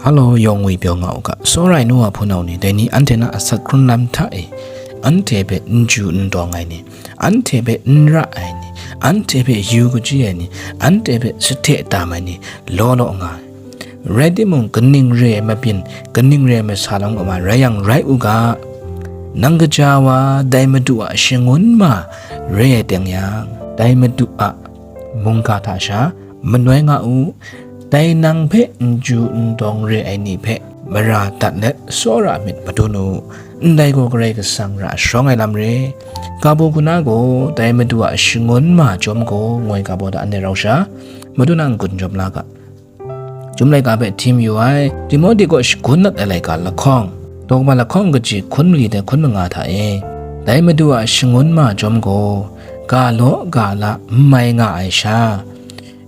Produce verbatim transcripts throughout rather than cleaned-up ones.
Halo, yawng ngwi pyaw nga u ga, tsawra ai nu wa hpunau ni, dai ni anhte na asak hkrun lam hta e, anhte hpe n ju n dawng ai ni, anhte hpe n ra ai ni, anhte hpe yu kaji ai ni, anhte hpe sahte tam ai ni, law law nga ai. Rai timung, kaning re ai mabyin, kaning re ai masa lam kaw ma rai yang rai u ga, nang kaja wa dai Madu a shangun ma re ai teng yang, dai Madu a mungga hta sha manoi nga u, dai nang hpe n ju n dawng re ai ni hpe mara dat let tsawra myit madun u, ndai gaw Karai Kasang ra sharawng ai lam re. Kabu kuna gaw dai Madu a shangun ma chyawm gaw ngoi ga baw da anhte rau sha, Madu na n-gun jawm la ga. Chyum laika hpe htim yu ai, Timote kaw shagun dat ai laika lahkawng, daw kaba lahkawng kaji hkun mali dai hkun manga hta e, dai Madu a shangun ma chyawm gaw, ga law ga la n mai nga ai sha,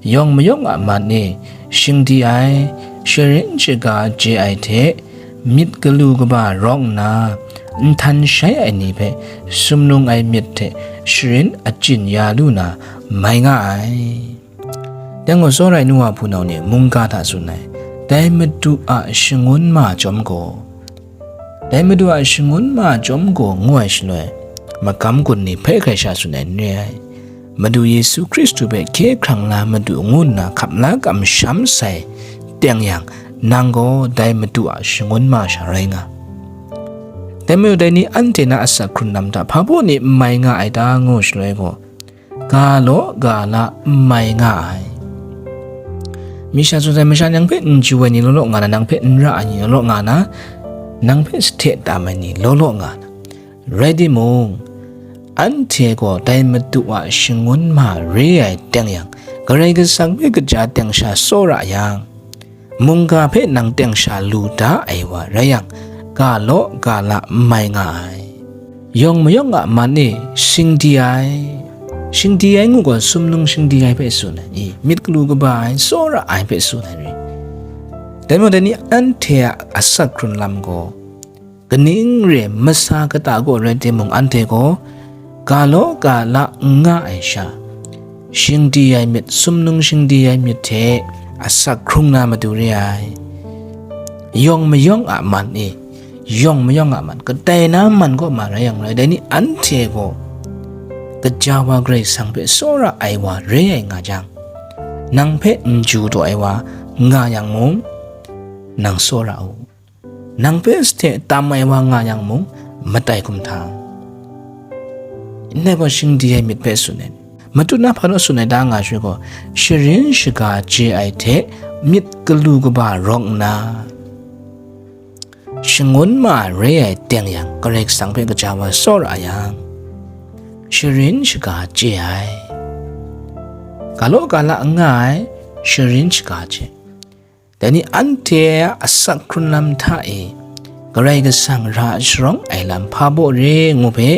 yawng mayawng a man e shingdi ai, sharin shaga je ai hte, myit galu kaba rawng nna, nhtan shai ai ni hpe sumnung ai myit hte sharin achyin ya lu na mai nga ai. Dai gaw tsawra ai nu wa hpunau ni mungga hta tsun ai, dai Madu a shangun ma chyawm gaw, dai Madu a shangun ma chyawm gaw ngu ai shaloi, magam gun ni hpe hkrai sha tsun ai n re ai. Madu Yesu Hkristu hpe hkye hkrang la Madu ngu nna hkap la kamsham sai teng yang, nang gaw dai Madu a shangun ma sha rai nga. Dai majaw dai ni anhte na asak hkrun lam hta hpa baw ni n mai nga ai ta ngu shaloi gaw, ga law ga la n mai nga ai. Mi sha tsun sai, masha nang hpe n ju ai ni law law nga na, nang hpe n ra ai ni law law nga na, nang hpe sahte tam ai ni law law nga na. Rai timung, anhte gaw dai Madu a shangun ma re ai teng yang, Karai Kasang hpe kaja teng sha tsawra yang, mungga hpe nang teng sha lu da ai wa rai yang, ga law ga la n mai nga ai. Yawng mayawng a man e shingdi ai, shingdi ai ngu gaw, sumnung shingdi ai hpe tsun ai, i, myit galu kaba ai, tsawra ai hpe tsun ai re. Dai majaw dai ni anhte a asak hkrun lam gaw, kaning re ai masa kata gaw rai timung, anhte gaw ga law ga la n nga ai sha, shingdi ai myit, sumnung shingdi ai myit hte asak hkrung na matu re ai. Yawng mayawng a man e, yawng mayawng a man, kadai na man kaw ma rai yang rai, dai ni anhte gaw kaja wa Karai Kasang hpe tsawra ai wa re ai nga jang, nang hpe n ju taw ai wa nga yang mung, nang tsawra u. Nang hpe sahte tam ai wa nga yang mung, matai hkum hta. Ndai gaw shingdi ai myit hpe tsun ai. Matut na hpa naw tsun ai ta nga shaloi gaw, sharin shaga je ai hte myit galu kaba rawng nna, shangun ma re ai teng yang, Karai Kasang hpe kaja wa tsawra yang, sharin shaga je ai. Ga law ga la n nga ai, sharin shaga je. Dai ni anhte a asak hkrun lam hta e, Karai Kasang ra sharawng ai lam hpa baw re ngu hpe,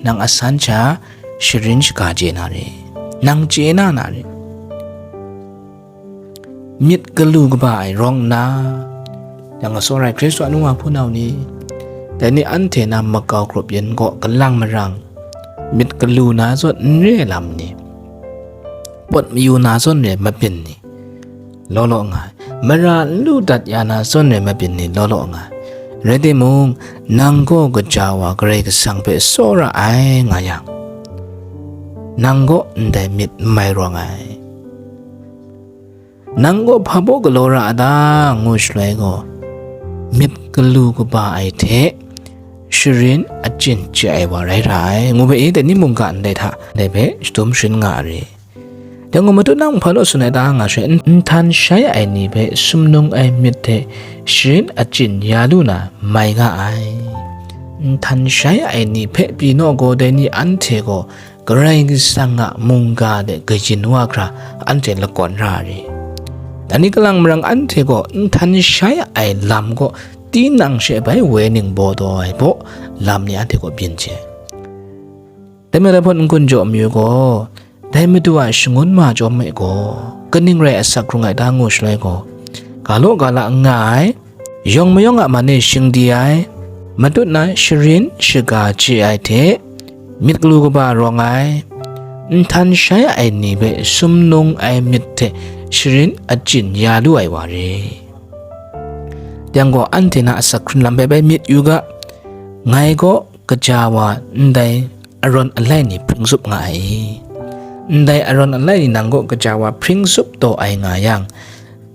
nang asan sha sharin shaga chye na re, nang chye na na re. Myit galu kaba ai rawng nna, yang a tsawra ai Hkristu a nu wa hpunau ni, dai ni anhte na makau grup yin gaw kalang marang, myit galu na zawn n re ai lam ni, pawt mayu na zawn re ai mabyin ni, law law nga ai. Mara n lu dat ya na zawn re ai mabyin ni law law nga ai. Rai timung, nang gaw kaja wa Karai Kasang hpe tsawra ai nga yang, nang gaw ndai myit n mai rawng ai. Nang gaw hpa baw galaw ra a ta ngu shaloi gaw, myit galu kaba ai hte sharin achyin chye ai wa rai ra ai, ngu hpe, e, dai ni mungga ndai hta, dai hpe shadum sharin nga a re. Dai gaw matut na hpa naw tsun ai ta nga shaloi, n-, nhtan shai ai ni hpe sumnung ai myit hte sharin achyin ya lu na mai nga ai. Nhtan shai ai ni hpe pyi naw gaw, dai ni anhte gaw Karai Kasang a mungga de kayin wa hkra anhte lakawn ra ai re. Dai ni kalang marang anhte gaw nhtan shai ai lam gaw tinang she bai weneng baw taw ai baw lam ni anhte gaw byin chye ai. Dai majaw dai hpawt n-gun jaw mayu gaw, dai Madu a shangun ma chyawm e gaw, kaning rai asak hkrung ai ta ngu shaloi gaw, ga law ga la n nga ai, yawng mayawng a man e shingdi ai, matut na sharin shaga chye ai hte, myit galu kaba rawng ai, nhtan shai ai ni hpe sumnung ai myit hte sharin achyin ya lu ai wa re. Yang gaw anhte na asak hkrun lam hpe bai myit yu ga, ngai gaw kaja wa ndai arawn alai ni hpring tsup nga ai. Ndai arawn alai ni nang gaw kaja wa hpring tsup taw ai nga yang,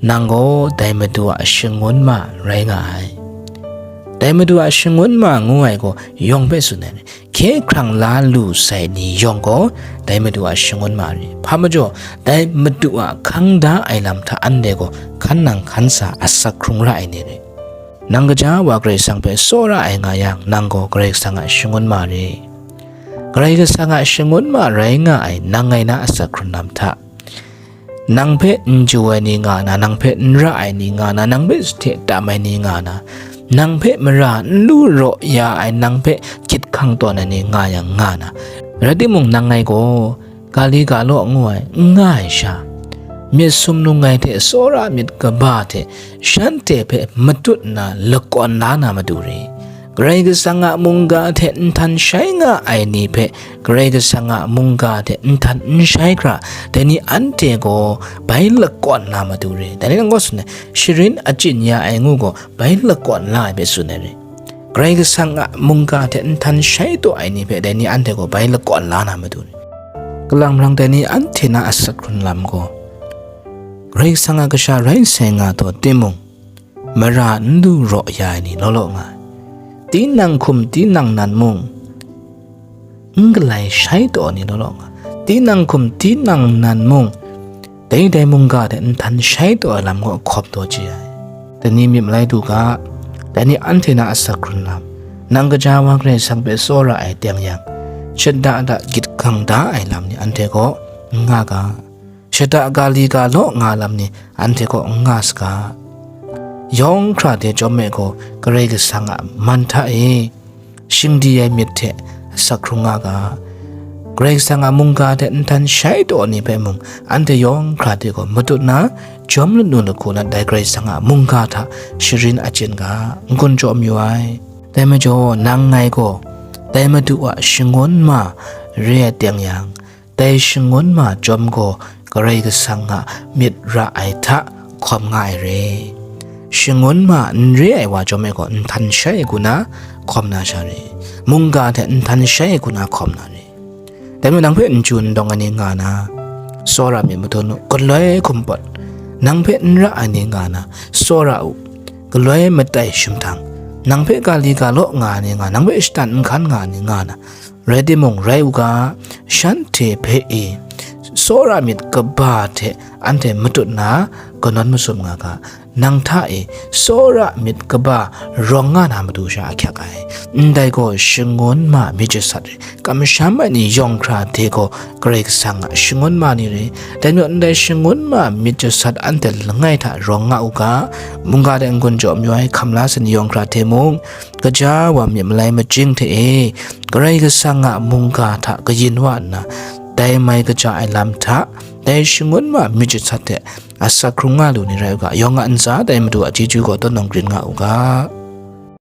nang gaw dai Madu a shangun ma rai nga ai. Dai Madu a shangun ma ngu ai gaw yawng hpe tsun ai. Hkye hkrang la lu sai ni yawng gaw, dai Madu a shangun ma re. Hpa majaw, dai Madu a hkang da ai lam hta anhte gaw hkan nang hkan sa asak hkrung ra ai ni re. Nang kaja wa Karai Kasang hpe tsawra ai nga yang, nang gaw Karai Kasang a shangun ma re. Karai Kasang a shangun ma rai nga ai nang ngai na asak hkrun lam hta, nang hpe n chyu ai ni nga na, nang hpe n ra ai ni nga na, nang hpe sahte tam ai ni nga na, nang hpe mara n lu raw ya ai, nang hpe gyit hkang tawn ai ni nga yang nga na, rai timung, nang ngai gaw ga li ga law ngu ai, n nga ai sha, myit sumnung ai hte tsawra myit kaba hte shanhte hpe matut nna lakawn la na matu re. Karai Kasang a mungga hte nhtan shai nga ai ni hpe, Karai Kasang a mungga hte nhtan n shai hkra, dai ni anhte gaw bai lakawn la matu re. Dai ni nang gaw tsun ai, sharin achyin ya ai ngu gaw bai lakawn la ai hpe tsun ai re. Karai Kasang a mungga hte nhtan shai taw ai ni hpe, dai ni anhte gaw bai lakawn la na matu re. Kalang marang dai ni anhte na asak hkrun lam gaw, Karai Kasang a kasha rai sai nga taw timung, mara n lu raw ya ai ni law law nga ai. Tinang hkum tinang nan mung, n galai shai taw ai ni law law nga ai. Tinang hkum tinang nan mung, dai dai mungga hte nhtan shai taw ai lam gaw hkawm taw chye ai. Dai ni myit malai du ga, dai ni anhte na asak hkrun lam, nang kaja wa Karai Kasang hpe tsawra ai teng yang, shada da gyit hkang da ai lam ni anhte gaw n nga ga. Shada ga li ga law nga lam ni anhte kaw n nga saga. Yawng hkra de chyawm me gaw, Karai Kasang a man hta e shingdi ai myit hte asak hkrung nga ga. Karai Kasang a mungga hte nhtan shai taw ni hpe mung, anhte yawng hkra de gaw matut na, jawm lanu lahku na dai Karai Kasang a mungga hta sharin achyin ga, n-gun jaw mayu ai. Dai majaw, nang ngai gaw dai Madu a shangun ma re ai teng yang, dai shangun ma chyawm gaw Karai Kasang a myit ra ai hta hkawm nga ai re. Shangun ma n re ai wa chyawm e gaw, nhtan shai ai hku na hkawm na sha re. Mungga hte nhtan shai ai hku na hkawm na re. Dai majaw, nang hpe n chyu n dawng ai ni nga na, tsawra myit madun u, galoi hkum pawt. Nang hpe n ra ai ni nga na, tsawra u, galoi matai shimhtang. Nang hpe ga li ga law nga ai ni nga, nang hpe shatan n hkan nga ai ni nga na, rai timung, rai u ga, shanhte hpe e tsawra myit kaba hte anhte matut na kanawn masum nga ga, nang hta e tsawra myit kaba rawng nga na matu sha ahkyak ai. Ndai gaw shangun ma myit jasat re, kamsham ai ni yawng hkra de gaw Karai Kasang a shangun ma ni re. Dai majaw, ndai shangun ma myit jasat anhte langai hta rawng nga u ga, mungga de n-gun jaw mayu ai hkam la sa ni yawng hkra de mung, kaja wa myit malai majing hte e, Karai Kasang a mungga hta kayin wa nna, dai mai kaja ai lam hta, dai shangun ma myit jasat hte asak hkrung nga lu ni rai u ga, yawng a ntsa dai Madu a chyeju gaw tawn nawng grin nga u ga.